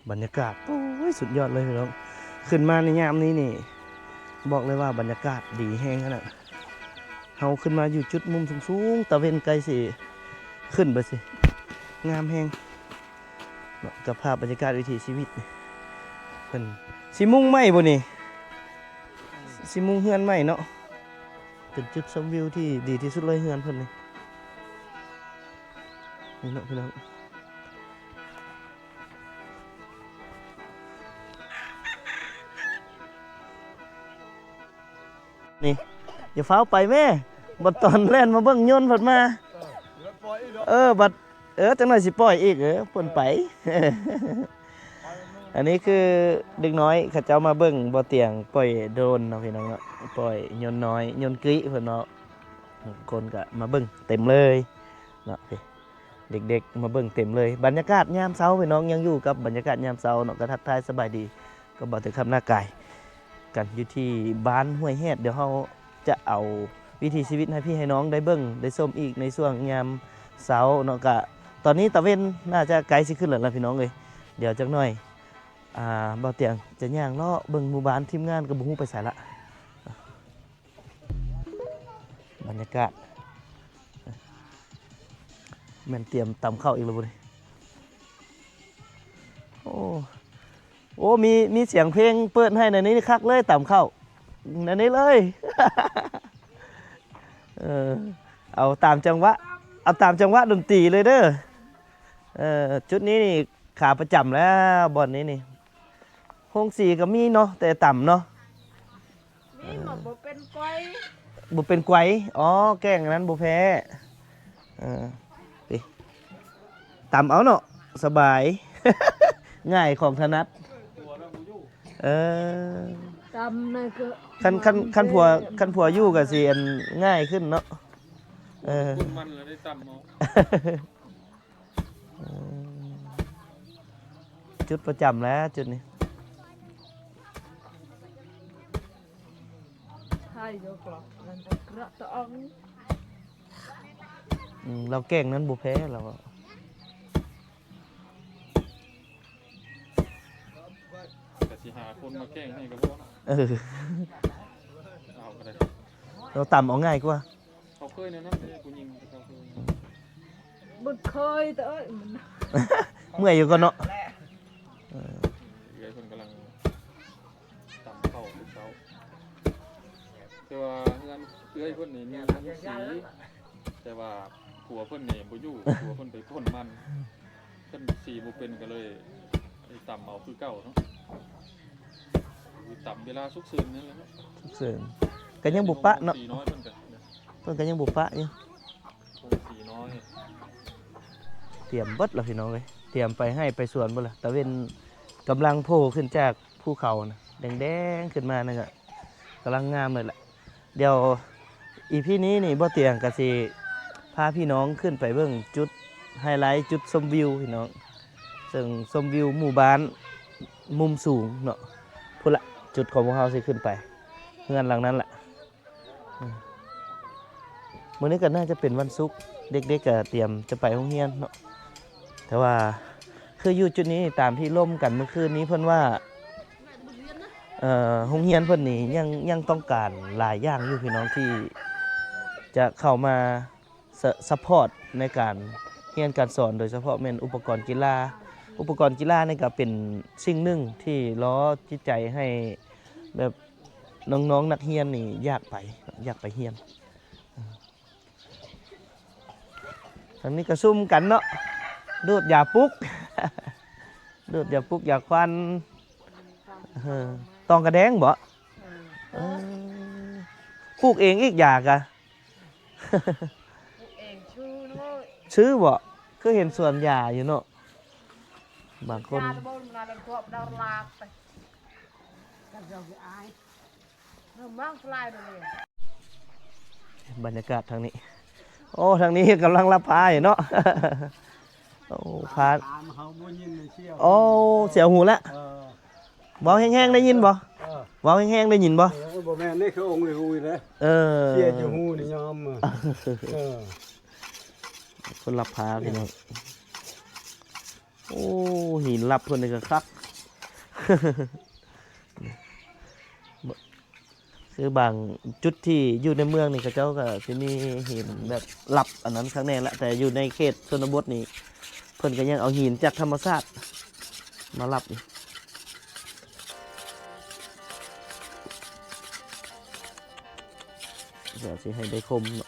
ບັນຍາກາດ ໂອ້ຍ ສຸດຍອດເລີຍພີ່ນ້ອງ. ຂຶ້ນມາໃນຍາມນີ້ນີ້ ບອກເລີຍວ່າບັນຍາກາດດີແຮງຂະໜາດ. ເຮົາຂຶ້ນມາຢູ່ຈຸດມຸມສູງໆ ຕາເວັນໃກ້ຊິຂຶ້ນເບິດຊິ ງາມແຮງເນາະ ກັບພາບບັນຍາກາດວິຖີຊີວິດນີ້. ເພິ່ນຊິມຸງໃໝ່ບໍ່ນີ້? ຊິມຸງເຮືອນໃໝ່ເນາະ. ເປັນຈຸດຊົມວິວທີ່ດີທີ່ສຸດເລີຍ ເຮືອນເພິ່ນນີ້ ນີ້ເນາະພີ່ນ້ອງ. ນີ້ ຢ່າຟ້າວໄປແມ້ ບັດຕອນແລ່ນມາເບິ່ງຍົນພັດມາ. ເອີ ບັດ ເອີ ຈັກໜ້ອຍຊິປ່ອຍອີກ ເອີ ເພິ່ນໄປ. ອັນນີ້ຄືເດັກນ້ອຍເຂົາເຈົ້າມາເບິ່ງບໍ່ຕຽງປ່ອຍໂດຣນເນາະພີ່ນ້ອງເນາະ ປ່ອຍຍົນນ້ອຍ ຍົນກີ້ເພິ່ນເນາະ. ຄົນກໍມາເບິ່ງເຕັມເລີຍເນາະ ເດັກໆມາເບິ່ງເຕັມເລີຍ. ບັນຍາກາດຍາມເຊົ້າພີ່ນ້ອງ ຍັງຢູ່ກັບບັນຍາກາດຍາມເຊົ້າເນາະ ກໍທັກທາຍສະບາຍດີກັບບ່າວເຕີຄຳ ນາກາຍ ກັນຢູ່ທີ່ບ້ານຫ້ວຍແຮດ. ດຽວເຮົາຈະເອົາວິຖີຊີວິດໃຫ້ພີ່ໃຫ້ນ້ອງໄດ້ເບິ່ງໄດ້ຊົມອີກໃນຊ່ວງຍາມເຊົ້າເນາະ. ກະຕອນນີ້ຕາເວັນໜ້າຈະໃກ້ຊິຂຶ້ນແລ້ວລະພີ່ນ້ອງເອີຍ. ດຽວຈັກໜ້ອຍ ອ່າ ບ່າວຕຽງຈະຍ່າງເລາະເບິ່ງໝູ່ບ້ານ ທີມງານກໍບໍ່ຮູ້ໄປໃສລະ. ບັນຍາກາດ ແມ່ນຕຽມຕຳເຂົ້າອີກແລ້ວບໍ່ນີ້? ໂອ້ ໂອ້ ມີ ມີສຽງເພງເປີດໃຫ້ໃນນີ້ຄັກເລີຍ ຕຳເຂົ້າໃນນີ້ເລີຍ. ເອີ ເອົາຕາມຈັງຫວະ ເອົາຕາມຈັງຫວະດົນຕີເລີຍເດີ. ເອີ ຈຸດນີ້ນີ້ຂາປະຈຳແລ້ວ ບ່ອນນີ້ນີ້. ໂຮງສີກໍມີເນາະ ແຕ່ຕ່ຳເນາະ ມີມັນບໍ່ເປັນໄກວ ບໍ່ເປັນໄກວ. ອໍ ແກ້ງອັນນັ້ນບໍ່ແພ້. ເອີ ຕິ ຕຳເອົາເນາະ ສະບາຍ ງ່າຍ ຂອງຖະໜັດ. ເອີ ຕຳນັ້ນກໍ ຄັນ ຄັນ ຄັນຜົວ ຄັນຜົວຢູ່ກໍຊິອັນງ່າຍຂຶ້ນເນາະ. ເອີ ຄົນມັນລະໄດ້ຕຳເອົາ. ເອີ ຈຸດປະຈຳແລ້ວຈຸດນີ້. ອືມ ລາວແກ້ງນັ້ນບໍ່ແພ້ລາວ. ກະຊິຫາຄົນມາແກ້ງໃຫ້ກໍບໍ່ເນາະ. ເອີ ເອົາກໍໄດ້ ລາວຕຳເອົາງ່າຍກວ່າ. ເຂົາເຄີຍແນວນັ້ນເດ້ ຜູ້ຍິງເຂົາເຄີຍ. ບໍ່ເຄີຍເດີ ເອີຍ ມັນ ເມື່ອຍຢູ່ກ່ອນເນາະ. ເອີ ເອື້ອຍເພິ່ນກຳລັງຕຳເຂົ້າແຕ່ເຊົ້າ ແຕ່ວ່າເຮືອນເອື້ອຍເພິ່ນນີ້ມີໂຮງສີ ແຕ່ວ່າຜົວເພິ່ນນີ້ບໍ່ຢູ່ ຜົວເພິ່ນໄປພົ້ນມັນ. ເພິ່ນສີບໍ່ເປັນກໍເລີຍໄດ້ຕຳເອົາຄືເກົ່າເນາະ ຕຳເວລາສຸກເສີນນັ້ນແຫຼະເນາະ. ສຸກເສີນ ກໍຍັງບໍ່ປະເນາະ ສີນ້ອຍເພິ່ນກໍ ເພິ່ນກໍຍັງບໍ່ປະຢູ່. ຕຽມເບິດລະພີ່ນ້ອງເອີຍ ຕຽມໄປໄຮ່ໄປສວນເບິດລະ. ຕາເວັນກຳລັງໂຜ່ຂຶ້ນຈາກພູເຂົານະ ແດງໆຂຶ້ນມານັ້ນກະກຳລັງງາມເລີຍລະ. ດຽວອີພີນີ້ນີ້ ບໍ່ຕຽງກະຊິພາພີ່ນ້ອງຂຶ້ນໄປເບິ່ງຈຸດໄຮໄລ ຈຸດຊົມວິວພີ່ນ້ອງ ເຊິ່ງຊົມວິວໝູ່ບ້ານມຸມສູງເນາະ. ພຸ້ນລະ ຈຸດຂອງພວກເຮົາຊິຂຶ້ນໄປ ເຮືອນຫຼັງນັ້ນລະ. ມື້ນີ້ກໍໜ້າຈະເປັນວັນສຸກ ເດັກໆກໍຕຽມຈະໄປໂຮງຮຽນເນາະ. ແຕ່ວ່າຄືຢູ່ຈຸດນີ້ ຕາມທີ່ລົມກັນມື້ຄືນນີ້ ເພິ່ນວ່າ ເອີ ໂຮງຮຽນເພິ່ນນີ້ຍັງ ຍັງຕ້ອງການຫຼາຍຢ່າງຢູ່ພີ່ນ້ອງ ທີ່ຈະເຂົ້າມາ ສະ ຊັບພອດໃນການຮຽນການສອນ ໂດຍສະເພາະແມ່ນອຸປະກອນກິລາ. ອຸປະກອນກິລານີ້ກໍເປັນສິ່ງໜຶ່ງທີ່ລໍຈິດໃຈໃຫ້ແບບນ້ອງໆນັກຮຽນນີ້ຢາກໄປ ຢາກໄປຮຽນ. ທາງນີ້ກໍຊຸມກັນເນາະ ດູດຢາປຸກ ດູດຢາປຸກຢາຄວັນ. ເອີ ຕອງກະແດງບໍ? ເອີ ເອີ ປູກເອງອີກຢາກະ? ປູກເອງ ຊື້ເນາະ ຊື້ບໍ? ຄືເຫັນສວນຢາຢູ່ເນາະ ບາງຄົນ ຢາລະບໍ່ນາລະກອບດາລາບໄປ. ບັນຍາກາດທາງນີ້ ໂອ້ ທາງນີ້ກຳລັງລາພາຢູ່ເນາະ. ໂອ້ ພາ ໂອ້ ສຽວຫູແລ້ວ. ເອີ ເວົ້າແຮງໆໄດ້ຍິນບໍ່? ເອີ ເວົ້າແຮງໆໄດ້ຍິນບໍ່? ເອີ ບໍ່ແມ່ນເດ້ ຄືອົງຫູເດ້. ເອີ ເສຍຢູ່ຫູນີ້ຍອມ. ເອີ ຄົນລາພາພີ່ນ້ອງ. ໂອ້ ຫີນລັບເພິ່ນນີ້ກໍຄັກ ຄືບາງຈຸດທີ່ຢູ່ໃນເມືອງນີ້ ເຂົາເຈົ້າກໍຊິມີຫີນແບບລັບອັນນັ້ນຄັກແນ່ລະ ແຕ່ຢູ່ໃນເຂດຊົນນະບົດນີ້ ເພິ່ນກໍຍັງເອົາຫີນຈາກທຳມະຊາດມາລັບ ເພື່ອຊິໃຫ້ໄດ້ຄົມເນາະ.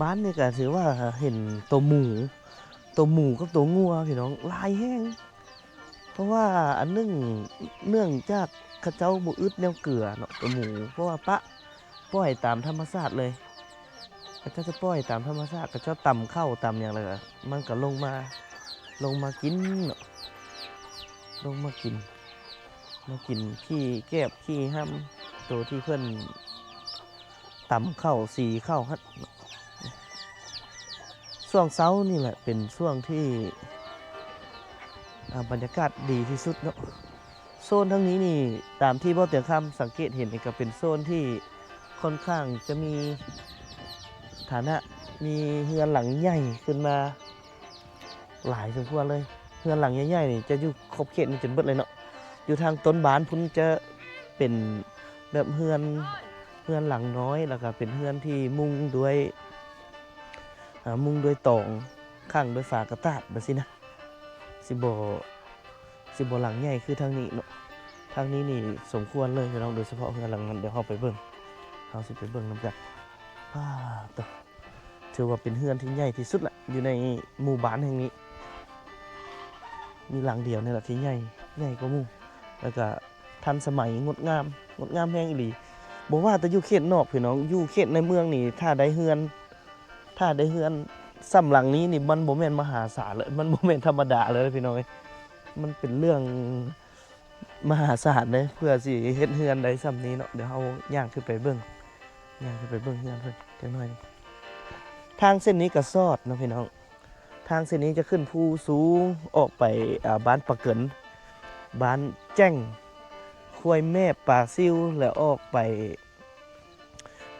ບ້ານນີ້ກໍຖືວ່າເຫັນໂຕໝູ ໂຕໝູກັບໂຕງົວພີ່ນ້ອງ ຫຼາຍແຮງ. ເພາະວ່າອັນໜຶ່ງ ເນື່ອງຈາກເຂົາເຈົ້າບໍ່ອຶດແນວເກືອເນາະ ໂຕໝູ ເພາະວ່າປະ ປ່ອຍຕາມທຳມະຊາດເລີຍ ເຂົາເຈົ້າຈະປ່ອຍຕາມທຳມະຊາດ ເຂົາເຈົ້າຕຳເຂົ້າຕຳຫຍັງ ແລ້ວກໍມັນກໍລົງມາ ລົງມາກິນເນາະ ລົງມາກິນ ມາກິນຂີ້ແກບຂີ້ຮ່ຳ ໂຕທີ່ເພິ່ນ ຕຳເຂົ້າສີເຂົ້າຫັ້ນ. ຊ່ວງເຊົ້ານີ້ແຫຼະເປັນຊ່ວງທີ່ ອາ ບັນຍາກາດດີທີ່ສຸດເນາະ. ໂຊນທາງນີ້ນີ້ ຕາມທີ່ບໍ່ຕຽງຄຳສັງເກດເຫັນນີ້ ກໍເປັນໂຊນທີ່ຄ່ອນຂ້າງຈະມີຖານະ ມີເຮືອນຫຼັງໃຫຍ່ຂຶ້ນມາ ຫຼາຍສົມຄວນເລີຍ. ເຮືອນຫຼັງໃຫຍ່ໆນີ້ຈະຢູ່ຂອບເຂດນີ້ຈົນເບິດເລີຍເນາະ. ຢູ່ທາງຕົ້ນບ້ານພຸ້ນຈະເປັນແບບເຮືອນ ເຮືອນຫຼັງນ້ອຍ ແລ້ວກໍເປັນເຮືອນທີ່ມຸງດ້ວຍ ອາ ມຸງດ້ວຍຕອງ ຂັງດ້ວຍຝາກະຕາດແບບຊີ້ນະ. ຊິບໍ່ ຊິບໍ່ຫຼັງໃຫຍ່ຄືທາງນີ້ເນາະ. ທາງນີ້ນີ້ສົມຄວນເລີຍພີ່ນ້ອງ ໂດຍສະເພາະເຮືອນຫຼັງນັ້ນ ດຽວເຮົາໄປເບິ່ງ ເຮົາຊິໄປເບິ່ງນຳກັນ. ປາດໂທ້ ຖືວ່າເປັນເຮືອນທີ່ໃຫຍ່ທີ່ສຸດລະ ຢູ່ໃນໝູ່ບ້ານແຫ່ງນີ້ ມີຫຼັງດຽວນີ້ລະທີ່ໃຫຍ່ ໃຫຍ່ກວ່າໝູ່ ແລ້ວກະທັນສະໄໝ ງົດງາມ ງົດງາມແຮງອີ່ຫຼີ. ບໍ່ວ່າແຕ່ຢູ່ເຂດນອກພີ່ນ້ອງ ຢູ່ເຂດໃນເມືອງນີ້ ຖ້າໄດ້ເຮືອນ ຖ້າໄດ້ເຮືອນສ່ຳຫຼັງນີ້ນີ້ ມັນບໍ່ແມ່ນມະຫາສານເລີຍ ມັນບໍ່ແມ່ນທຳມະດາເລີຍພີ່ນ້ອງເອີຍ ມັນເປັນເລື່ອງ ມະຫາສານເດ້ ເພື່ອຊິເຮັດເຮືອນໄດ້ສ່ຳນີ້ເນາະ. ດຽວເຮົາຍ່າງຂຶ້ນໄປເບິ່ງ ຍ່າງຂຶ້ນໄປເບິ່ງເຮືອນເພິ່ນຈັກໜ້ອຍໜຶ່ງ. ທາງເສັ້ນນີ້ກໍຊອດເນາະພີ່ນ້ອງ ທາງເສັ້ນນີ້ຈະຂຶ້ນພູສູງອອກໄປ ອາ ບ້ານປາເກີນ ບ້ານແຈ້ງ ຄວາຍແມບ ປາຊິວ ແລ້ວອອກໄປ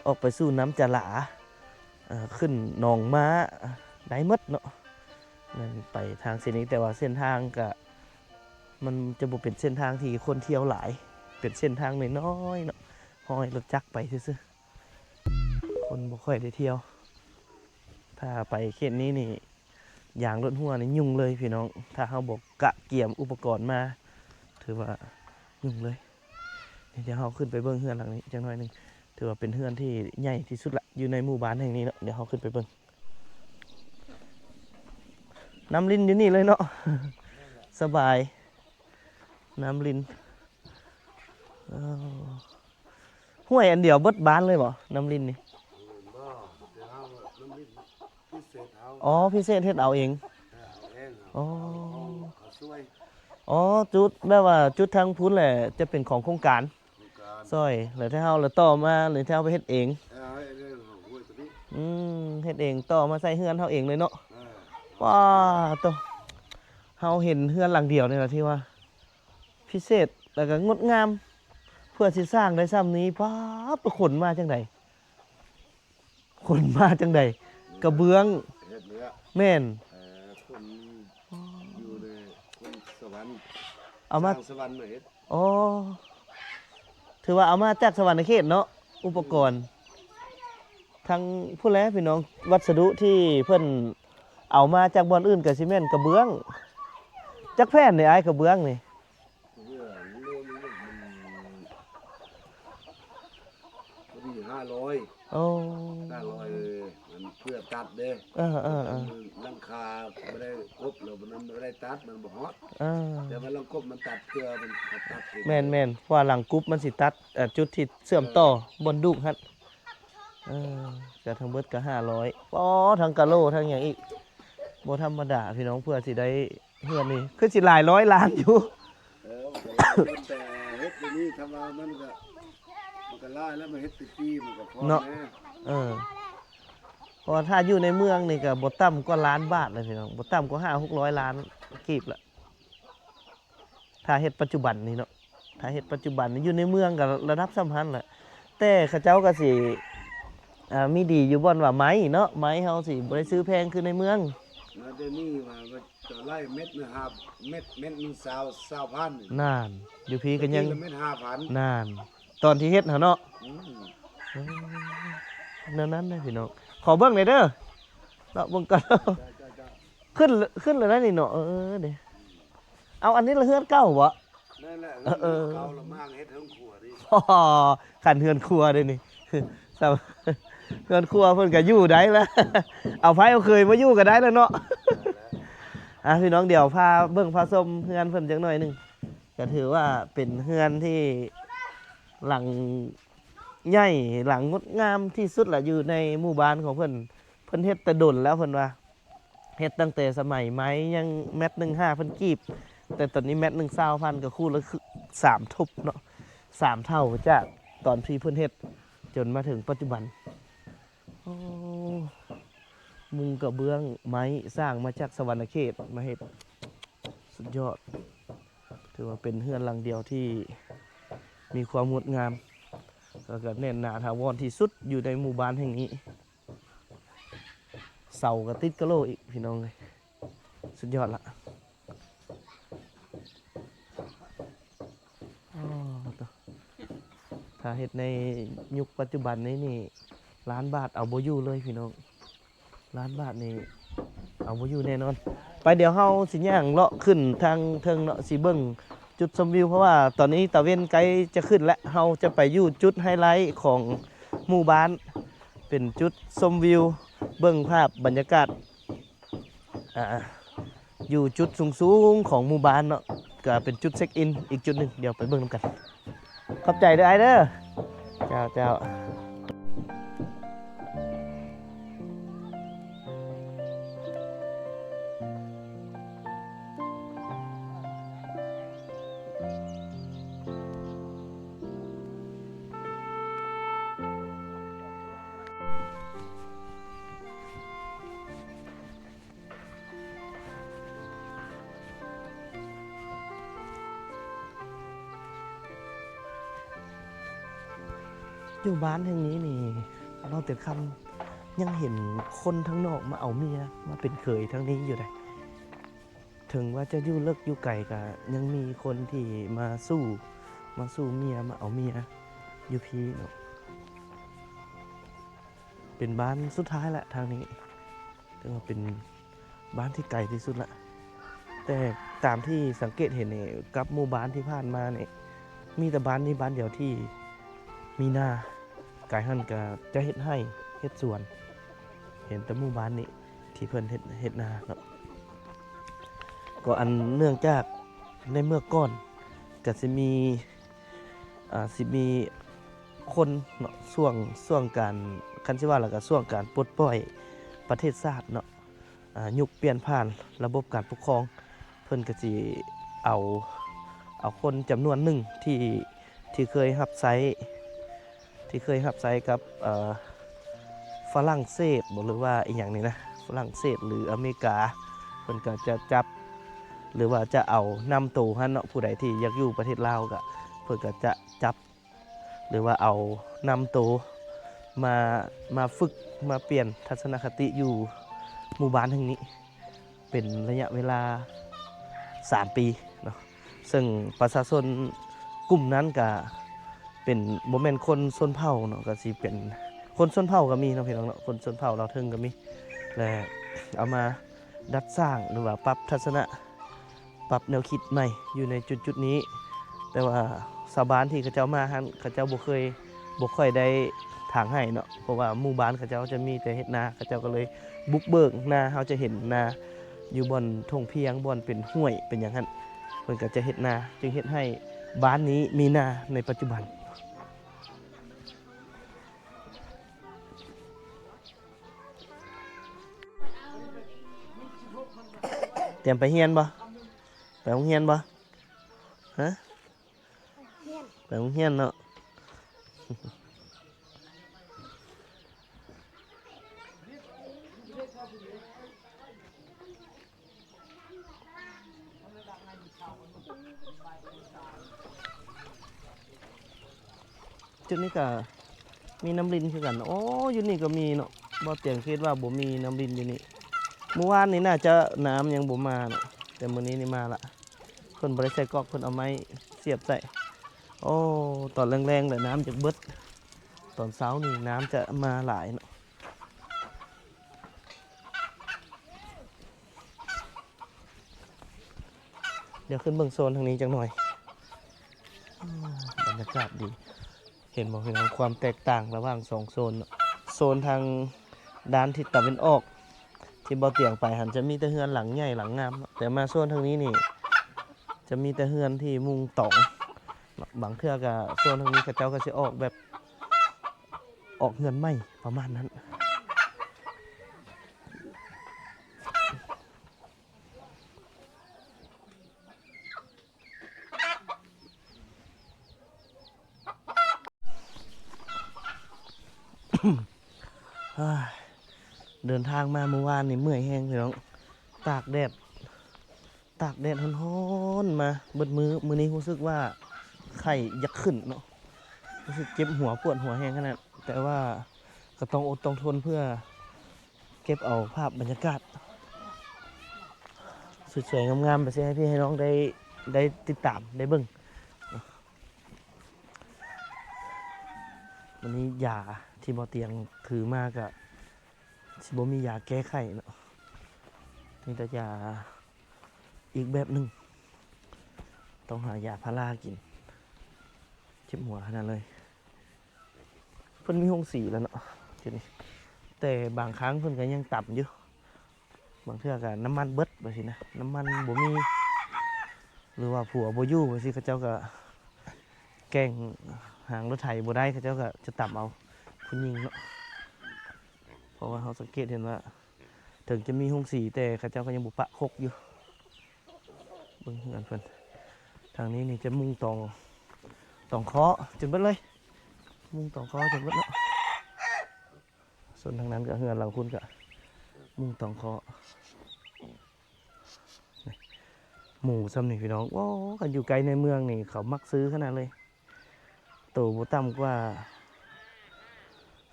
ອອກໄປສູ່ນ້ຳຈະຫຼາ ເອີ ຂຶ້ນໜອງມ້າ ໄດ້ໝົດເນາະ ແມ່ນໄປທາງເສັ້ນນີ້. ແຕ່ວ່າເສັ້ນທາງກະ ມັນຈະບໍ່ເປັນເສັ້ນທາງທີ່ຄົນທ່ຽວຫຼາຍ ເປັນເສັ້ນທາງນ້ອຍໆເນາະ ຮ້ອຍລົດຈັກໄປຊື່ໆ ຄົນບໍ່ຄ່ອຍໄດ້ທ່ຽວ. ຖ້າໄປເຂດນີ້ນີ້ ຢາງລົດຮົ່ວນີ້ຫຍຸ້ງເລີຍພີ່ນ້ອງ ຖ້າເຮົາບໍ່ກະກຽມອຸປະກອນມາ ຖືວ່າຫຍຸ້ງເລີຍ. ດຽວເຮົາຂຶ້ນໄປເບິ່ງເຮືອນຫຼັງນີ້ຈັກໜ້ອຍໜຶ່ງ ຖືວ່າເປັນເຮືອນທີ່ໃຫຍ່ທີ່ສຸດລະ ຢູ່ໃນໝູ່ບ້ານແຫ່ງນີ້ເນາະ. ດຽວເຮົາຂຶ້ນໄປເບິ່ງ ນ້ຳລິນຢູ່ນີ້ເລີຍເນາະ ສະບາຍ ນ້ຳລິນ ເອີ ຫ້ວຍອັນດຽວເບິດບ້ານເລີຍບໍ່ ນ້ຳລິນນີ້? ບໍ່ ແຕ່ເຮົານ້ຳລິນພິເສດເຮົາ ອໍ ພິເສດເຮັດເອົາເອງ ເອີ ເອົາເອງ ອໍ ເອົາ ເອົາຊ່ວຍ ອໍ ຈຸດແບບວ່າຈຸດທາງພຸ້ນແຫຼະ ຈະເປັນຂອງໂຄງການ ໂຄງການ ຊ່ອຍ ແລ້ວແຕ່ເຮົາລະຕໍ່ມາ ແລ້ວແຕ່ເຮົາໄປເຮັດເອງ ເອີ ເຮັດເອງ ຫ້ວຍຕົວນີ້ ອືມ ເຮັດເອງ ຕໍ່ມາໃສ່ເຮືອນເຮົາເອງເລີຍເນາະ ເອີ ປາດໂທ້ ເຮົາເຫັນເຮືອນຫຼັງດຽວນີ້ລະທີ່ວ່າ ພິເສດ ແລ້ວກໍງົດງາມ ເພື່ອຊິສ້າງໄດ້ສ່ຳນີ້ ປາດ ໄປຂົນມາຈັ່ງໃດ? ຂົນມາຈັ່ງໃດ? ກະເບື້ອງ ເຮັດເຫຼືອ ແມ່ນ ເອີ ຂົນຢູ່ໃນຂົນສະຫວັນ ເອົາມາ ສະຫວັນມາເຮັດ ອໍ ຖືວ່າເອົາມາຈາກສະຫວັນນະເຂດເນາະ ອຸປະກອນ ທັງພຸ້ນແຫຼະພີ່ນ້ອງ ວັດສະດຸທີ່ເພິ່ນເອົາມາຈາກບ່ອນອື່ນກະຊິແມ່ນກະເບື້ອງ ຈັກແຜ່ນນີ້ອ້າຍ ກະເບື້ອງນີ້? ກະເບື້ອງລວມມັນ ພໍດີຫ້າຮ້ອຍ ໂອ້ ຫ້າຮ້ອຍ ມັນເພື່ອຕັດເດ້ ເອີໆໆ ຫຼັງຄາບໍ່ໄດ້ກົບ ແລ້ວມັນບໍ່ໄດ້ຕັດ ມັນບໍ່ຮອດ ເອີ ແຕ່ວ່າຫຼັງກົບມັນຕັດ ເພື່ອມັນຕັດເອງ ແມ່ນໆ ເພາະວ່າຫຼັງກຸບມັນຊິຕັດ ເອີ ຈຸດທີ່ເຊື່ອມຕໍ່ ເອີ ບ່ອນດູກຫັ້ນ ເອີ ກະທັງເບິດກະຫ້າຮ້ອຍ ອໍ ທັງກະໂຫຼ ທັງຫຍັງອີກ ບໍ່ທຳມະດາພີ່ນ້ອງ ເພື່ອຊິໄດ້ເຮືອນນີ້ ຄືຊິຫຼາຍຮ້ອຍລ້ານຢູ່ ເອີ ແຕ່ເຮັດດຽວນີ້ ຖ້າວ່າມັນກະ ມັນກະຫຼາຍແລ້ວ ມາເຮັດແຕ່ປີມັນກະພໍ ເນາະ ແນ່ ເອີ. ເພາະວ່າຖ້າຢູ່ໃນເມືອງນີ້ກໍບໍ່ຕ່ຳກວ່າລ້ານບາດແລ້ວພີ່ນ້ອງ, ບໍ່ຕ່ຳກວ່າຫ້າຫົກຮ້ອຍລ້ານກີບລະ ຖ້າເຮັດປັດຈຸບັນນີ້ເນາະ. ຖ້າເຮັດປັດຈຸບັນນີ້ຢູ່ໃນເມືອງກໍລະດັບສ່ຳຫັ້ນແຫຼະ, ແຕ່ເຂົາເຈົ້າກໍຊິ ອ່າ ມີດີຢູ່ບ່ອນວ່າໄມ້ເນາະ, ໄມ້ເຮົາຊິບໍ່ໄດ້ຊື້ແພງຄືໃນເມືອງ. ແລ້ວດຽວນີ້ວ່າມັນຈະໄລ່ເມັດໜຶ່ງຫ້າ ເມັດ ເມັດໜຶ່ງຊາວ ຊາວພັນ. ນັ້ນ ຢູ່ພີ້ກໍຍັງ ເມັດຫ້າພັນ. ນັ້ນ ຕອນທີ່ເຮັດຫັ້ນເນາະ. ອືມ ເອີ ແນວນັ້ນເດ້ພີ່ນ້ອງ, ຂໍເບິ່ງແດ່ເດີເນາະ, ເບິ່ງກ່ອນ. ຂຶ້ນ ຂຶ້ນແລ້ວນະນີ້ເນາະ. ເອີ ເດ້ ເອົາ ອັນນີ້ລະເຮືອນເກົ່າບໍ? ນັ້ນແຫຼະ ເອີ ເຮືອນເກົ່າລະມາເຮັດເຮືອນຄົວນີ້. ຄັນເຮືອນຄົວເດ້ນີ້ ເຮືອນຄົວເພິ່ນກໍຢູ່ໄດ້ລະ, ເອົາໃຜເອົາເຂີຍມາຢູ່ກໍໄດ້ລະເນາະ. ອ່າ ພີ່ນ້ອງ ດຽວພາເບິ່ງພາຊົມເຮືອນເພິ່ນຈັກໜ້ອຍໜຶ່ງ. ກໍຖືວ່າເປັນເຮືອນທີ່ຫຼັງໃຫຍ່ ຫຼັງງົດງາມທີ່ສຸດລະ ຢູ່ໃນໝູ່ບ້ານຂອງເພິ່ນ. ເພິ່ນເຮັດແຕ່ດົນແລ້ວ ເພິ່ນວ່າ ເຮັດຕັ້ງແຕ່ສະໄໝໄມ້ຍັງແມັດໜຶ່ງຫ້າພັນກີບ, ແຕ່ຕອນນີ້ແມັດໜຶ່ງຊາວພັນ ກໍຄູ່ລະສາມທົບເນາະ, ສາມເທົ່າຈາກຕອນທີ່ເພິ່ນເຮັດຈົນມາເຖິງປັດຈຸບັນ. ໂອ້ ມຸງກະເບື້ອງໄມ້ ສ້າງມາຈາກສະຫວັນນະເຂດມາເຮັດ, ສຸດຍອດ. ຖືວ່າເປັນເຮືອນຫຼັງດຽວທີ່ມີຄວາມງົດງາມ ແລ້ວກໍແໜ້ນໜາຖາວອນທີ່ສຸດຢູ່ໃນໝູ່ບ້ານແຫ່ງນີ້. ເສົາກໍຕິດກະໂຫຼອີກ ພີ່ນ້ອງເອີຍ, ສຸດຍອດລະ. ອໍ ໂຕ ຖ້າເຮັດໃນຍຸກປັດຈຸບັນນີ້ນີ້ ລ້ານບາດເອົາບໍ່ຢູ່ເລີຍ ພີ່ນ້ອງ, ລ້ານບາດນີ້ເອົາບໍ່ຢູ່ແນ່ນອນ. ໄປ ດຽວເຮົາຊິຍ່າງເລາະຂຶ້ນທາງເທິງເນາະ, ຊິເບິ່ງຈຸດຊົມວິວ ເພາະວ່າຕອນນີ້ຕາເວັນໃກ້ຈະຂຶ້ນແລ້ວ. ເຮົາຈະໄປຢູ່ຈຸດໄຮໄລຂອງໝູ່ບ້ານ ເປັນຈຸດຊົມວິວ ເບິ່ງພາບບັນຍາກາດ ອ່າ ຢູ່ຈຸດສູງໆຂອງໝູ່ບ້ານເນາະ, ກະເປັນຈຸດເຊັກອິນອີກຈຸດໜຶ່ງ. ດຽວໄປເບິ່ງນຳກັນ. ຂອບໃຈເດີອ້າຍເດີ. ເຈົ້າ ເຈົ້າ. ຢູ່ບ້ານແຫ່ງນີ້ນີ້ ເວົ້າແຕ່ຄ່ຳ ຍັງເຫັນຄົນທາງນອກມາເອົາເມຍມາເປັນເຂີຍທາງນີ້ຢູ່ໃດ໋. ເຖິງວ່າຈະຢູ່ເລິກຢູ່ໄກ ກະຍັງມີຄົນທີ່ມາສູ່ ມາສູ່ເມຍ ມາເອົາເມຍຢູ່ພີ້ເນາະ. ເປັນບ້ານສຸດທ້າຍລະທາງນີ້, ຖືວ່າເປັນບ້ານທີ່ໄກທີ່ສຸດລະ. ແຕ່ຕາມທີ່ສັງເກດເຫັນນີ້ ກັບໝູ່ບ້ານທີ່ຜ່ານມານີ້ ມີແຕ່ບ້ານນີ້ບ້ານດຽວທີ່ມີນາ, ກາຍຫັ້ນກະຈະເຮັດໄຮ່ເຮັດສວນ, ເຫັນແຕ່ໝູ່ບ້ານນີ້ທີ່ເພິ່ນເຮັດ ເຮັດນາເນາະ. ກໍອັນເນື່ອງຈາກໃນເມື່ອກ່ອນກະຊິມີ ອ່າ ຊິມີຄົນເນາະ ຊ່ວງ ຊ່ວງການ ຄັນຊິວ່າແລ້ວກະຊ່ວງການປົດປ່ອຍປະເທດຊາດເນາະ, ອ່າ ຍຸກປ່ຽນຜ່ານລະບົບການປົກຄອງ ເພິ່ນກະຊິເອົາ ເອົາຄົນຈຳນວນໜຶ່ງທີ່ ທີ່ເຄີຍຮັບໃຊ້ ທີ່ເຄີຍຮັບໃຊ້ກັບ ເອີ ຝຣັ່ງເສດບໍ ຫຼືວ່າອີ່ຫຍັງນີ້ນະ ຝຣັ່ງເສດ ຫຼືອາເມລິກາ ເພິ່ນກະຈະຈັບ ຫຼືວ່າຈະເອົານຳໂຕຫັ້ນເນາະ. ຜູ້ໃດທີ່ຢາກຢູ່ປະເທດລາວກະ ເພິ່ນກະຈະຈັບ ຫຼືວ່າເອົານຳໂຕມາ ມາຝຶກ ມາປ່ຽນທັດສະນະຄະຕິຢູ່ໝູ່ບ້ານແຫ່ງນີ້ ເປັນໄລຍະເວລາສາມປີເນາະ. ເຊິ່ງປະຊາຊົນກຸ່ມນັ້ນກະເປັນ ບໍ່ແມ່ນຄົນຊົນເຜົ່າເນາະ, ກະຊິເປັນຄົນຊົນເຜົ່າກະມີເນາະ ພີ່ນ້ອງເນາະ, ຄົນຊົນເຜົ່າລາວເທິງກະມີ ແລະ ເອົາມາດັດສ້າງ ຫຼືວ່າປັບທັດສະນະ ປັບແນວຄິດໃໝ່ຢູ່ໃນຈຸດໆນີ້. ແຕ່ວ່າຊາວບ້ານທີ່ເຂົາເຈົ້າມາຫັ້ນ ເຂົາເຈົ້າບໍ່ເຄີຍ ບໍ່ຄ່ອຍໄດ້ຖາງໄຮ່ເນາະ, ເພາະວ່າໝູ່ບ້ານເຂົາເຈົ້າຈະມີແຕ່ເຮັດນາ, ເຂົາເຈົ້າກໍເລີຍບຸກເບີກນາ. ເຮົາຈະເຫັນນາຢູ່ບ່ອນທົ່ງພຽງ ບ່ອນເປັນຫ້ວຍເປັນຫຍັງຫັ້ນ ເພິ່ນກໍຈະເຮັດນາ, ຈຶ່ງເຮັດໃຫ້ບ້ານນີ້ມີນາໃນປັດຈຸບັນ. ຕຽມໄປຮຽນບໍ່? ໄປໂຮງຮຽນບໍ່? ຮະ? ຮຽນ ໄປໂຮງຮຽນເນາະ. ຈຸດນີ້ກະມີນ້ຳລິນຄືກັນ. ໂອ້ ຢູ່ນີ້ກະມີເນາະ. ບໍ່ຕຽງຄິດວ່າບໍ່ມີນ້ຳລິນຢູ່ນີ້. ມື້ວານນີ້ໜ້າຈະນ້ຳຍັງບໍ່ມາເນາະ, ແຕ່ມື້ນີ້ນີ້ມາລະ. ເພິ່ນບໍ່ໄດ້ໃສ່ກອກ, ເພິ່ນເອົາໄມ້ສຽບໃສ່. ໂອ້ ຕອນແລງໆແຫຼະນ້ຳຈະເບິດ, ຕອນເຊົ້ານີ້ນ້ຳຈະມາຫຼາຍເນາະ. ດຽວຂຶ້ນເບິ່ງໂຊນທາງນີ້ຈັກໜ່ອຍ. ອາ ບັນຍາກາດດີ. ເຫັນບໍ່ພີ່ນ້ອງ ຄວາມແຕກຕ່າງລະຫວ່າງສອງໂຊນເນາະ. ໂຊນທາງດ້ານທິດຕາເວັນອອກທີ່ບໍ່ຕຽງໄປຫັ້ນ ຈະມີແຕ່ເຮືອນຫຼັງໃຫຍ່ຫຼັງງາມເນາະ, ແຕ່ມາໂຊນທາງນີ້ນີ້ ຈະມີແຕ່ເຮືອນທີ່ມຸງຕອງເນາະ. ບາງເທື່ອກະໂຊນທາງນີ້ເຂົາເຈົ້າກະຊິອອກແບບ ອອກເຮືອນໃໝ່ປະມານນັ້ນ. ເດີນທາງມາມື້ວານນີ້ເມື່ອຍແຮງພີ່ນ້ອງ, ຕາກແດດ ຕາກແດດຮ້ອນໆມາເບິດມື້. ມື້ນີ້ຮູ້ສຶກວ່າໄຂ້ຢາກຂຶ້ນເນາະ, ຮູ້ສຶກເຈັບຫົວປວດຫົວແຮງຂະໜາດ, ແຕ່ວ່າກະຕ້ອງອົດຕ້ອງທົນເພື່ອເກັບເອົາພາບບັນຍາກາດສວຍໆງາມໆໄປໃຫ້ພີ່ໃຫ້ນ້ອງໄດ້ ໄດ້ຕິດຕາມໄດ້ເບິ່ງ. ວັນນີ້ຢາທີ່ບໍ່ຕຽງຖືມາກະຊິບໍ່ມີຢາແກ້ໄຂ້ເນາະ, ມີແຕ່ຢາ ອີກແບບໜຶ່ງ, ຕ້ອງຫາຢາພາລາກິນ. ເຈັບຫົວຂະໜາດເລີຍ. ເພິ່ນມີໂຮງສີແລ້ວເນາະຈຸດນີ້, ແຕ່ບາງຄັ້ງເພິ່ນກະຍັງຕຳຢູ່. ບາງເທື່ອກະນ້ຳມັນເບິດແບບຊີ້ນະ, ນ້ຳມັນບໍ່ມີ ຫຼືວ່າຜົວບໍ່ຢູ່ແບບຊີ້, ເຂົາເຈົ້າກະແກ່ງຫາງລົດໄຖບໍ່ໄດ້, ເຂົາເຈົ້າກະຈະຕຳເອົາຜູ້ຍິງເນາະ. ເພາະວ່າເຮົາສັງເກດເຫັນວ່າ ເຖິງຈະມີໂຮງສີ ແຕ່ເຂົາເຈົ້າກະຍັງບໍ່ປະຄົກຢູ່. ເບິ່ງເຮືອນເພິ່ນ, ທາງນີ້ນີ້ຈະມຸງຕອງ ຕອງເຄາະຈົນເບິດເລີຍ, ມຸງຕອງເຄາະຈົນເບິດເນາະ. ສ່ວນທາງນັ້ນກະເຮືອນຫຼັງພຸ້ນກະມຸງຕອງເຄາະ. ໝູສ່ຳນີ້ພີ່ນ້ອງ, ໂອ້ ຄັນຢູ່ໃກ້ໃນເມືອງນີ້ເຂົາມັກຊື້ຂະໜາດເລີຍ. ໂຕບໍ່ຕ່ຳກວ່າ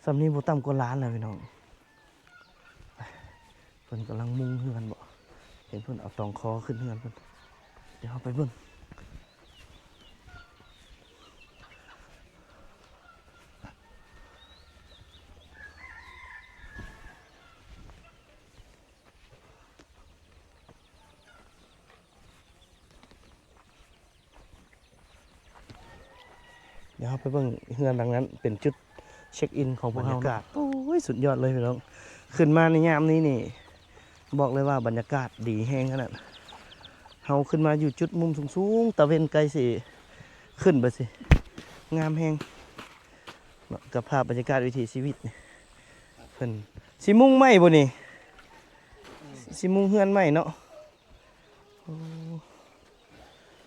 ສ່ຳນີ້ບໍ່ຕ່ຳກວ່າລ້ານແລ້ວພີ່ນ້ອງ. ເພິ່ນກຳລັງມຸງເຮືອນບໍ, ເຫັນເພິ່ນເອົາຕອງຄໍຂຶ້ນເຮືອນເພິ່ນ. ດຽວເຮົາໄປເບິ່ງ. ດຽວເຮົາໄປເບິ່ງເຮືອນຫຼັງນັ້ນ ເປັນຈຸດເຊັກອິນຂອງພວກເຮົາເນາະ. ບັນຍາກາດ ໂອ້ຍ ສຸດຍອດເລີຍພີ່ນ້ອງ, ຂຶ້ນມາໃນຍາມນີ້ນີ້ ບອກເລີຍວ່າບັນຍາກາດດີແຮງຂະໜາດ. ເຮົາຂຶ້ນມາຢູ່ຈຸດມຸມສູງໆ ຕາເວັນໃກ້ຊິຂຶ້ນໄປຊິ ງາມແຮງເນາະ ກັບພາບບັນຍາກາດວິຖີຊີວິດນີ້. ເພິ່ນຊິມຸງໃໝ່ບໍ່ນີ້? ຊິມຸງເຮືອນໃໝ່ເນາະ. ໂອ້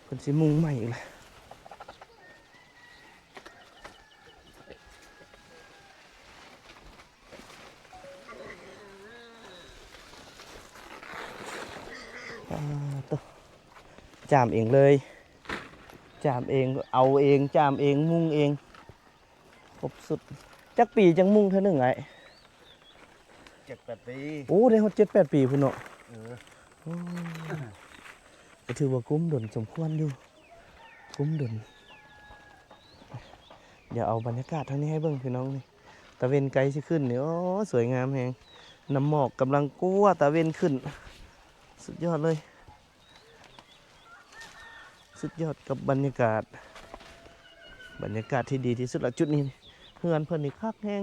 ເພິ່ນຊິມຸງໃໝ່ອີກແລ້ວ. ປາໂຕ ຈາມເອງເລີຍ, ຈາມເອງ ເອົາເອງ ຈາມເອງ ມຸງເອງ. ຄົບສຸດ. ຈັກປີຈັ່ງມຸງເທື່ອໜຶ່ງອ້າຍ? ເຈັດແປດປີ. ໂອ້ ໄດ້ຮອດເຈັດແປດປີພຸ້ນເນາະ. ເອີ ໂອ້ ກະຖືວ່າກຸ້ມດົນສົມຄວນຢູ່, ກຸ້ມດົນ. ດຽວເອົາບັນຍາກາດທາງນີ້ໃຫ້ເບິ່ງພີ່ນ້ອງນີ້, ຕາເວັນໃກ້ຊິຂຶ້ນນີ້ ໂອ້ ສວຍງາມແຮງ. ນ້ຳໝອກກຳລັງກົວຕາເວັນຂຶ້ນ, ສຸດຍອດເລີຍ. ສຸດຍອດກັບບັນຍາກາດ, ບັນຍາກາດທີ່ດີທີ່ສຸດລະ. ຈຸດນີ້ເຮືອນເພິ່ນນີ້ຄັກແຮງ,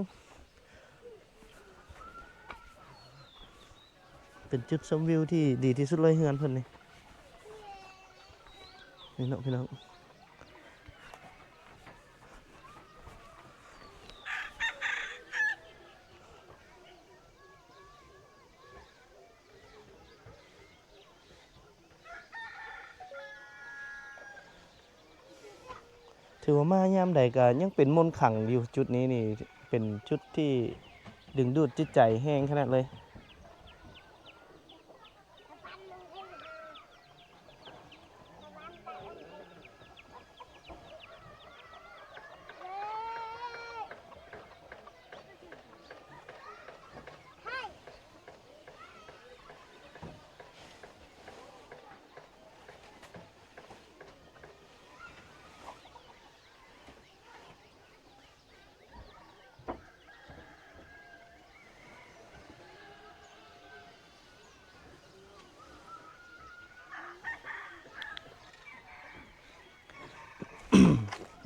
ເປັນຈຸດຊົມວິວທີ່ດີທີ່ສຸດເລີຍ ເຮືອນເພິ່ນນີ້. ນີ້ເນາະພີ່ນ້ອງ. ຖືວ່າມາຍາມໃດກະຍັງເປັນມົນຄັງຢູ່. ຈຸດນີ້ນີ້ເປັນຈຸດທີ່ດຶງດູດຈິດໃຈແຮງຂະໜາດເລີຍ. ໂ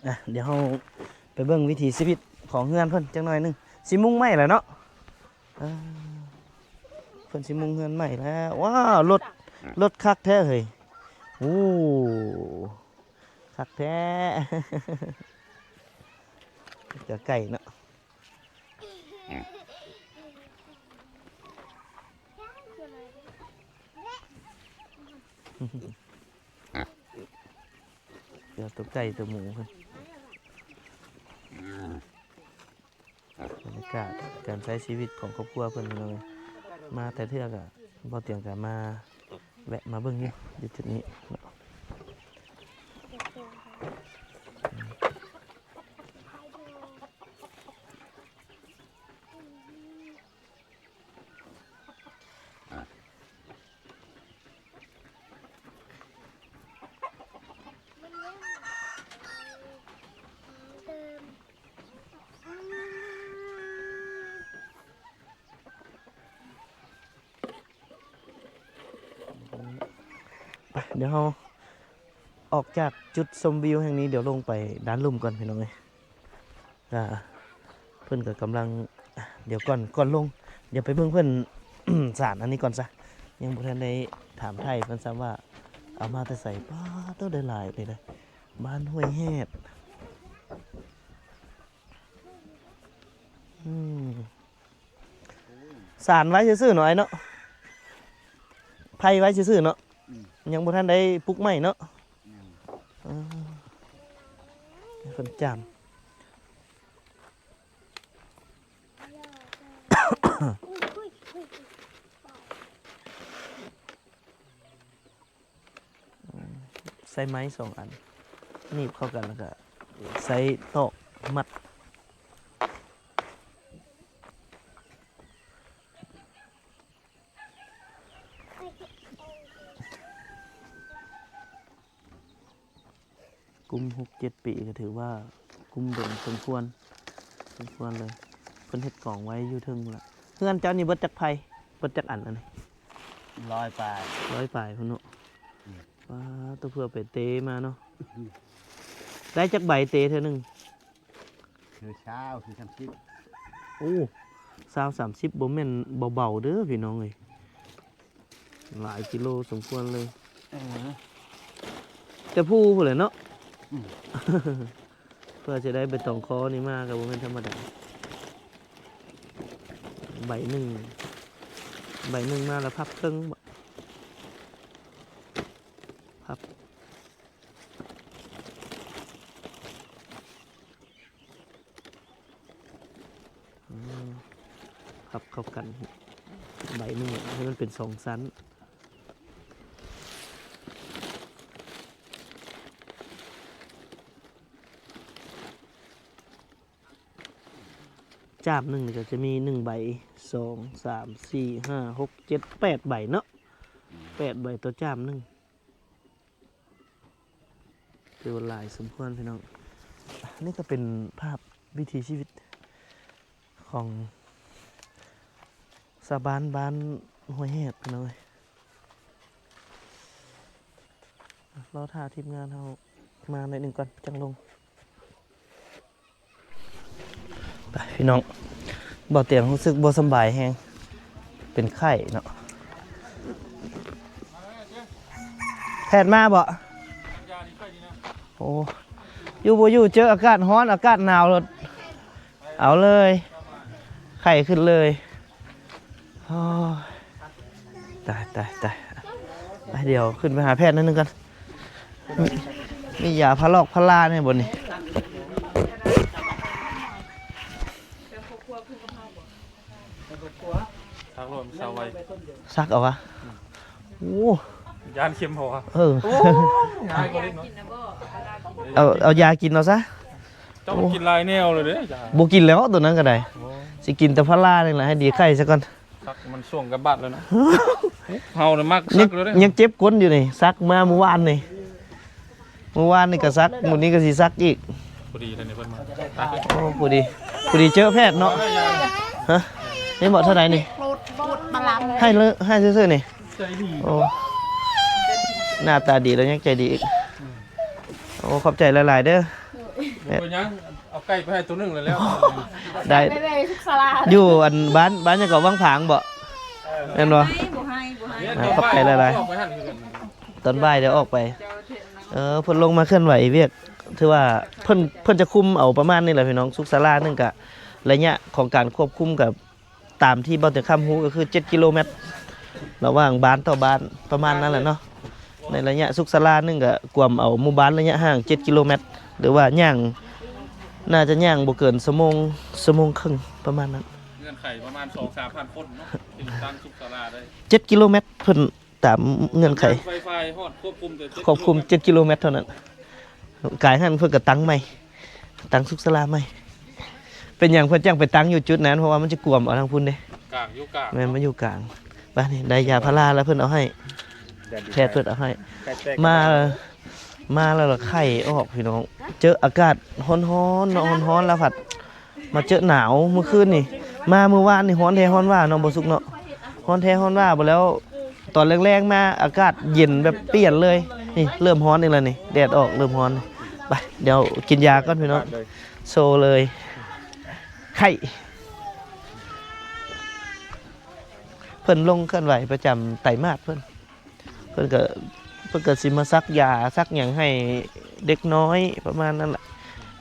ອ່ະ ດຽວເຮົາໄປເບິ່ງວິຖີຊີວິດຂອງເຮືອນເພິ່ນຈັກໜ້ອຍໜຶ່ງ. ຊິມຸງໄມ້ແລ້ວເນາະ. ອ່າ ເພິ່ນຊິມຸງເຮືອນໃໝ່ແລ້ວ. ວ້າວ ລົດ ລົດຄັກແທ້ເຮີ້ຍ. ໂອ້ ຄັກແທ້. ຈະໄກ່ເນາະ. ເຫຼືອໂຕໄກ່ໂຕໝູເພິ່ນ. ບັນຍາກາດການໃຊ້ຊີວິດຂອງຄອບຄົວເພິ່ນ ພີ່ນ້ອງເອີຍ. ມາແຕ່ເທື່ອກະ ບໍ່ຕຽງກະມາ ແວະມາເບິ່ງຢູ່ ຢູ່ຈຸດນີ້ເນາະ. ໄປ ດຽວເຮົາອອກຈາກຈຸດຊົມວິວແຫ່ງນີ້ ດຽວລົງໄປດ້ານລຸ່ມກ່ອນ ພີ່ນ້ອງເອີຍ. ກະເພິ່ນກະກຳລັງ ດຽວກ່ອນ ກ່ອນລົງ ດຽວໄປເບິ່ງເພິ່ນ ສານອັນນີ້ກ່ອນຊະ. ຍັງບໍ່ທັນໄດ້ຖາມໄຖ່ເພິ່ນຊ້ຳວ່າເອົາມາແຕ່ໃສ. ປາດໂທ້ ໄດ້ຫຼາຍເລີຍນະ ບ້ານຫ້ວຍແຮດ. ອືມ ສານໄວ້ຊື່ໆເນາະ ອ້າຍເນາະ, ໄຜ່ໄວ້ຊື່ໆເນາະ. ອືມ ຍັງບໍ່ທັນໄດ້ປຸກໃໝ່ເນາະ. ຍັງ ເອີ ເພິ່ນຈາມ ໃຊ້ໄມ້ສອງອັນ ໜີບເຂົ້າກັນ ແລ້ວກະໃຊ້ຕອກມັດ. ກຸ້ມຫົກເຈັດປີ ກໍຖືວ່າກຸ້ມດົນສົມຄວນ ສົມຄວນເລີຍ. ເພິ່ນເຮັດກອງໄວ້ຢູ່ເທິງພຸ້ນລະ. ເຮືອນເຈົ້ານີ້ເບິດຈັກໄຜ່ ເບິດຈັກອັນອັນນີ້? ຮ້ອຍປາຍ ຮ້ອຍປາຍພຸ້ນເນາະ. ອືມ ປາດໂທ້ ເພື່ອໄປເຕມາເນາະ. ອືມ ໄດ້ຈັກໃບເຕເທື່ອໜຶ່ງ? ຄືຊາວ ຄືສາມສິບ. ໂອ້ ຊາວ ສາມສິບ ບໍ່ແມ່ນເບົາໆເດີພີ່ນ້ອງເອີຍ, ຫຼາຍກິໂລສົມຄວນເລີຍ. ເອີ ແຕ່ພູພຸ້ນແຫຼະເນາະ. ອືມ ເພື່ອຈະໄດ້ໃບຕອງຄໍນີ້ມາກໍບໍ່ແມ່ນທຳມະດາ. ໃບໜຶ່ງ ໃບໜຶ່ງມາແລ້ວພັບເຄິ່ງ ພັບ ອືມ ພັບເຂົ້າກັນໃບໜຶ່ງໃຫ້ມັນເປັນສອງຊັ້ນ. ຈ້າມໜຶ່ງນີ້ກໍຈະມີໜຶ່ງໃບ ສອງ ສາມ ສີ່ ຫ້າ ຫົກ ເຈັດ ແປດໃບເນາະ. ອືມ ແປດໃບຕໍ່ຈ້າມໜຶ່ງ. ຖືວ່າຫຼາຍສົມຄວນພີ່ນ້ອງ. ນີ້ກໍເປັນພາບວິຖີຊີວິດຂອງຊາວບ້ານບ້ານຫ້ວຍແຮດພີ່ນ້ອງເອີຍ. ລໍຖ້າທີມງານເຮົາມາໜ້ອຍໜຶ່ງກ່ອນ ຈັ່ງລົງ. ໄປພີ່ນ້ອງ, ບ່າວຕຽງຮູ້ສຶກບໍ່ສຳບາຍແຮງ ເປັນໄຂ້ເນາະ. ແພດມາບໍ່? ໂອ້ ຢູ່ບໍ່ຢູ່ ເຈີອາກາດຮ້ອນ ອາກາດໜາວໂລດ ເອົາເລີຍ ໄຂ້ຂຶ້ນເລີຍ. ໂອ້ຍ ຕາຍ ຕາຍ ຕາຍ. ໄປ ດຽວຂຶ້ນໄປຫາແພດໜ້ອຍໜຶ່ງກ່ອນ. ມີ ມີຢາພາລອກພາລາແດ່ບໍ່ນີ້? ສັກໂລດ ມັນເຊົາໄວ. ສັກເອົາວະ? ໂອ້ ຢ້ານເຂັມເຂົາວະ. ເອີ ງ່າຍກວ່າເດັກນ້ອຍ. ເອົາ ເອົາຢາກິນເອົາຊະ. ເຈົ້າມັນກິນຫຼາຍແນວເລີຍເດ້. ບໍ່ກິນແລ້ວໂຕນັ້ນກໍໄດ້. ໂອ້ ຊິກິນແຕ່ພາລານີ້ແຫຼະ ໃຫ້ດີໄຂ້ຊະກ່ອນ. ສັກມັນຊ່ວງກັບບາດແລ້ວນະ. ເຮົານະມັກສັກເລີຍເດ້. ຍັງເຈັບກົ້ນຢູ່ນີ້ ສັກມາມື້ວານນີ້. ມື້ວານນີ້ກໍສັກ ມື້ນີ້ກໍຊິສັກອີກ. ພໍດີແລ້ວນີ້ເພິ່ນມາ. ໂອ້ ພໍດີ ພໍດີເຈີແພດເນາະ. ຮະ ນີ້ບໍ່ເທົ່າໃດນີ້? ໃຫ້ເລີຍ ໃຫ້ຊື່ໆນີ້. ໂອ້ ໜ້າຕາດີແລ້ວຍັງໃຈດີອີກ. ໂອ້ ຂອບໃຈຫຼາຍໆເດີ. ບໍ່ເປັນຫຍັງ ເອົາໄກ່ໄປໃຫ້ໂຕໜຶ່ງແລ້ວ ໄດ້ ໄປໄວ້ສຸກສາລາ ຢູ່ອັນບ້ານ ບ້ານຫຍັງເກາະ ວັງຜາງບໍ່? ແມ່ນບໍ່? ບໍ່ໃຫ້ ບໍ່ໃຫ້ ອ່າ ຂອບໃຈຫຼາຍໆ ອອກໄປຫັ້ນຄືກັນ ຕອນບ່າຍດຽວອອກໄປ ເອີ ເພິ່ນລົງມາເຄື່ອນໄຫວວຽກ ຖືວ່າເພິ່ນ ເພິ່ນຈະຄຸມເອົາປະມານນີ້ແຫຼະພີ່ນ້ອງ ສຸກສາລາໜຶ່ງກະ ໄລຍະຂອງການຄວບຄຸມກະ ຕາມທີ່ເບົາແຕ່ຄຳຮູ້ກໍຄືເຈັດກິໂລແມັດ ລະຫວ່າງບ້ານຕໍ່ບ້ານ ປະມານນັ້ນແຫຼະເນາະ ໃນໄລຍະສຸກສາລາໜຶ່ງກໍກວມເອົາໝູ່ບ້ານໄລຍະຫ່າງເຈັດກິໂລແມັດ ຫຼືວ່າຍ່າງ ໜ້າຈະຍ່າງບໍ່ເກີນຊົ່ວໂມງ ຊົ່ວໂມງເຄິ່ງ ປະມານນັ້ນ ເງື່ອນໄຂປະມານສອງສາມພັນຄົນເນາະ ທີ່ຕັ້ງສຸກສາລາໄດ້ ເຈັດກິໂລແມັດ ເພິ່ນຕາມເງື່ອນໄຂ ໄຟຟ້າຮອດຄວບຄຸມແຕ່ເຈັດ ຄວບຄຸມເຈັດກິໂລແມັດເທົ່ານັ້ນ ກາຍຫັ້ນເພິ່ນກໍຕັ້ງໃໝ່ ຕັ້ງສຸກສາລາໃໝ່ ເປັນຫຍັງເພິ່ນຈັ່ງໄປຕັ້ງຢູ່ຈຸດນັ້ນ ເພາະວ່າມັນຈະກວມເອົາທາງພຸ້ນເດ້ ກາງຢູ່ກາງ ແມ່ນ ມັນຢູ່ກາງ ບາດນີ້ໄດ້ຢາພາລາແລ້ວເພິ່ນເອົາໃຫ້ ແພດເພິ່ນເອົາໃຫ້ ໄຂ່ແຕກ ມາ ມາແລ້ວລະໄຂ່ອອກພີ່ນ້ອງ ເຈີອາກາດຮ້ອນໆເນາະ ຮ້ອນໆແລ້ວພັດ ມາເຈີໜາວມື້ຄືນນີ້ ມາມື້ວານນີ້ຮ້ອນແທ້ຮ້ອນວ່າເນາະ ບໍ່ສຸກເນາະ ຮ້ອນແທ້ຮ້ອນວ່າ ບໍ່ແລ້ວຕອນແລງໆມາອາກາດເຢັນແບບປ່ຽນເລີຍ ນີ້ເລີ່ມຮ້ອນອີກແລ້ວນີ້ ແດດອອກເລີ່ມຮ້ອນ ໄປ ດຽວກິນຢາກ່ອນພີ່ນ້ອງ ໂຊເລີຍ ໄຂ້ ເພິ່ນລົງເຄື່ອນໄຫວປະຈຳໄຕມາດເພິ່ນ ເພິ່ນກໍ ເພິ່ນກໍຊິມາສັກຢາສັກຫຍັງໃຫ້ເດັກນ້ອຍປະມານນັ້ນລະ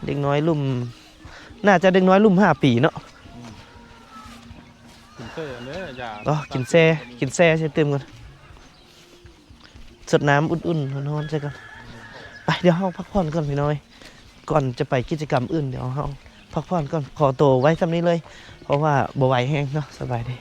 ເດັກນ້ອຍລຸ່ມ ໜ້າຈະເດັກນ້ອຍລຸ່ມຫ້າປີເນາະ ອືມ ກິນແຊ່ເດີ ຢາ ອໍ ກິນແຊ່ ກິນແຊ່ຊິຕື່ມກ່ອນ ສົດນ້ຳອຸ່ນໆຮ້ອນໆໃສ່ກ່ອນ ໄປ ດຽວເຮົາພັກຜ່ອນກ່ອນພີ່ນ້ອງ ກ່ອນຈະໄປກິດຈະກຳອື່ນ ດຽວເຮົາພັກຜ່ອນກ່ອນ ຂໍໂຕໄວ້ສ່ຳນີ້ເລີຍ ເພາະວ່າບໍ່ໄຫວແຮງເນາະ ສະບາຍດີ.